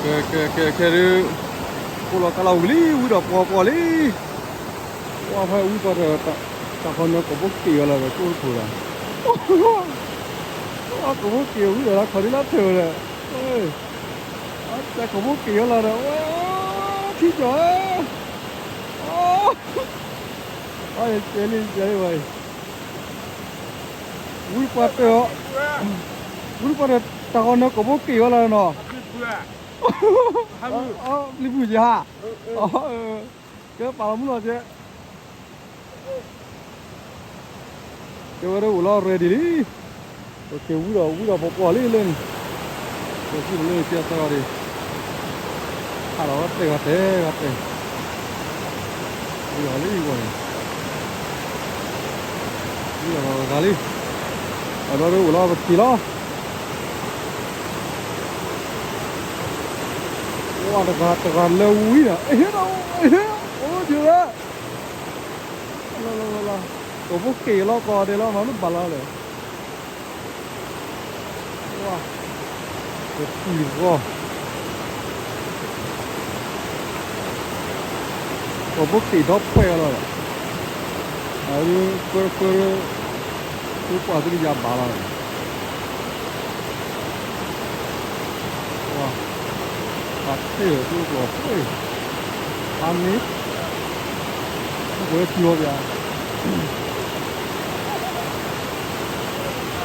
ကဲ ကဲ ကဲ ဒုး အိၣ်လီၤတၢ်လီၢ်ဝံၤလံ ဝံဒီးပှီၤပှီၤလံ. ဝါဖဲဝံပှၤဒီး တၢ်ဃီနၢကိးဘိက့ၤဝဲလီၤဒီး ကိၣ်တခိၣ်ဒီး ကိးဘိက့ၤဝံဒီးလၢခီဒ်လၢထၢၣ်ဒီး တၢ်ကိးဘိက့ၤဝဲလီၤဒီး ဝဲ ထံကီၢ် အကဲလံ ကဲလံဝဲအံၤ ဝံပှၤတၢၢ်အီၤ ဝံပှၤတၢၢ် တၢ်ဃီနၢကိးဘိက့ၤဝဲလီၤနီၤ လံၤပူၤယဟါ ကဲပာ်လီၤမုၢ်လီၤကဲ ကဲဝဲဒၣ်အိၣ်လီၤ ready လံ ကဲဝံဒီး ဝံဒီးပှီၤပှီၤလံလၢန့ၣ် ကဲဝံဒီးလၢန့ၣ်ကဲသၢဂၤဒံး ဟးလီၤဂၤတဲာ်ဂၤတဲာ်ဂၤတဲာ် ဝံဒီးလံဂီၢ်န့ၣ် ဝံဒီးဂၤလံ အဘျီဒၣ်အိၣ်လီၤပထံၣ်လီၤ ဝါတဂၤတဂၤလၢဝံဒီး အဟ့ဒီး အဟ့ အိၣ်ယိၤလၢ ကိးဘိက့ၤလီၤကီးဒဲးလီၤ မၤမ့ၢ်ဘၣ်လီၤလဲၣ် ဝါ ကပံၤဂီၢ် ကိးဘိက့ၤဒီဖှဲလီၤဒီး အဖၢဖၢ ဖၢပှၤသ့ၣ်တယါဘၣ်လီၤ ဝါ ပှၤထဲၣ်လီၤသူၣ်ကျီၤ အါမ့ၢ် အိၣ်ဝဲထံဟီပယါ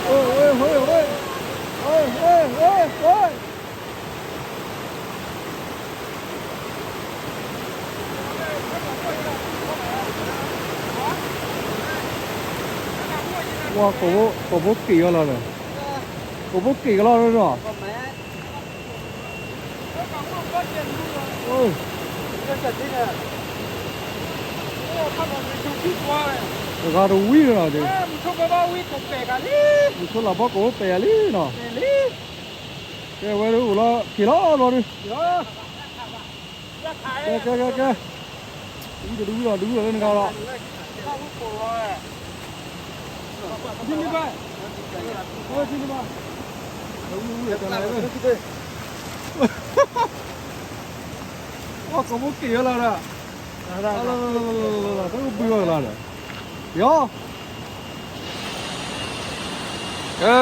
ဝဲ ဝဲ ဝဲ ဝဲ ဝဲ ဝဲ ဝါ ကိးဘိက့ၤဝဲလီၤဒီး ကိးဘိက့ၤကလီၤဒီး တဂၤတဝံၤလီၤနီၤ မုၢ်ဆိလၢဘီကိးပဲာ်ယၤလံနီၤ ကဲဝဲဒၣ်အိၣ်လီၤ က့ၤလီၤဘျီဒုး ကဲ ကဲ ကဲ ကဲ ဝံၤဒီး ဝံၤဒီး ဝံၤဒီးလၢနဂၤဒီး ဝါ ကိးဘိက့ၤဝဲလီၤဒီး တၢ်ကဘုးဝဲလီၤဒီး ယီၤ ကဲ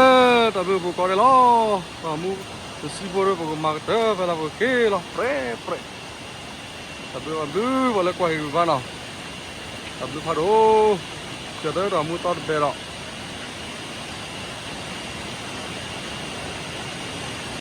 တၢ်ဘျုးပူၤကီးဒဲးလီၤ တၢ်မူတစံးဖိဒီး ပကမၤကတၢၢ်ဖဲလၢပကက့ၤလီၤ ပြဲ ပြဲ တၢ်ဘျုး တၢ်ဘျုး ပှၤလၢကွၢ်ဟံၣ်ဂံၢ်ဘါနီၤ တၢ်ဘျုးဖးဒိၣ် ကၢၤတၢ်တၢ်မူသီတဘဲဒီး